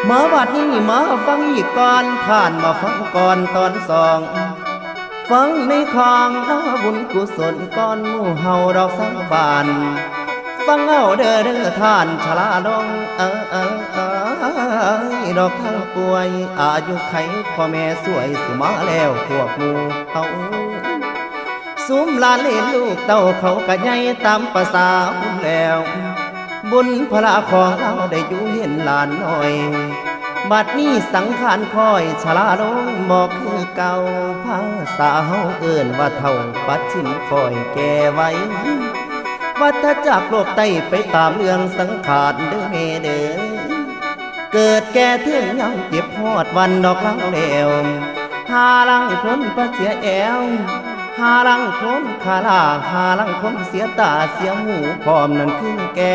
ມາບັດນີ້ມາຟັງອີກກ່ອນ ທ່ານມາຟັງກ່ອນຕອນສອງ ຟັງໃນຄອງເນາະ ບຸນກຸສົນກ່ອນໝູ່ເຮົາດອກຊາວບ້ານ ຟັງເອົາເດີ ເດີທ່ານຊະລາລົງ ເອີ ເອີ ເອີ ດອກທາງປ່ວຍ ອາຍຸໄຂພໍ່ແມ່ຊ່ວຍ ຊິມາແລ້ວພວກໝູ່ເຮົາ ຊຸມຫຼານເລນລູກເຕົ້າເຂົາກະໃຫຍ່ຕາມປະສາບຸນແລ້ວ ບຸນພະລາຂອງເຮົາໄດ້ຢູ່ເຫັນຫຼານນ້ອຍ ບັດນີ້ສັງຂານຂ້ອຍຊະລາລົງບໍ່ຄືເກົ່າ ພາສາເຮົາເອີ້ນວ່າເຖົ້າປັດຖິ້ມຂ້ອຍແກ່ໄວ ວັດທະຈັກໂລກໃຕ້ໄປຕາມເລື່ອງສັງຂານເດີແມ່ເດີ ເກີດແກ່ເຖິງຍາມເຈັບຮອດວັນດອກລາວແລ້ວ ຫາລັງຄົນປະເສຍແອວ ຫາລັງຄົນຂາລາ ຫາລັງຄົນເສຍຕາເສຍຫູ ພ້ອມນັ້ນຄືແກ່